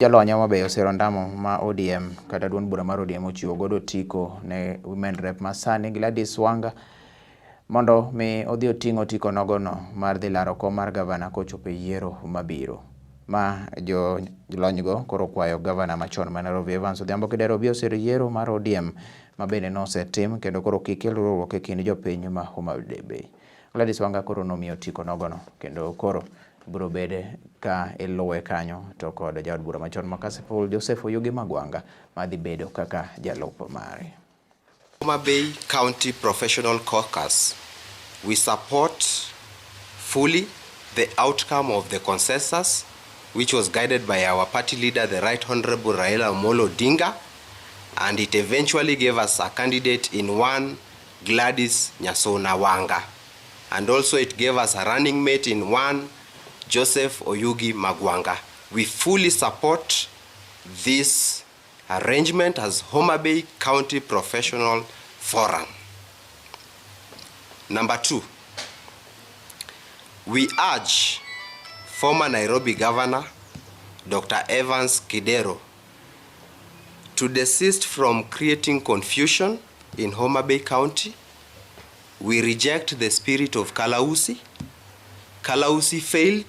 Jolony Homa Bay osero ondamo ma ODM kata duond bura mar ODM ochiwo godo otiko ne Women Rep masani Gladys Wanga mondo mi odhi oting' otiko nogono mar dhi laro kom mar gavana kochopo e yiero mabiro. Ma jolony go koro okwayo gavana machon ma Nairobi Evans Odhiambo Kidero obi osir yiero mar ODM ma bende nosetim kendo koro kik kel riwruok e kind jopiny ma Homa Bay. Gladys Wanga koro nomiyo otiko nogono kendo koro biro bede ka iluwe kanyo to kod jaod bura machon ma Kasipul Joseph Oyugi Magwanga madhi bedo kaka jalup mare. Homa Bay County Professional Caucus, we support fully the outcome of the consensus, which was guided by our party leader, the Right Honorable Raila Amolo Odinga, and it eventually gave us a candidate in one Gladys Nyasona Wanga. And also it gave us a running mate in one Joseph Oyugi Magwanga. We fully support this arrangement as Homa Bay County Professional Forum. Number two, we urge former Nairobi Governor Dr. Evans Kidero to desist from creating confusion in Homa Bay County. We reject the spirit of Kalausi. Kalausi failed.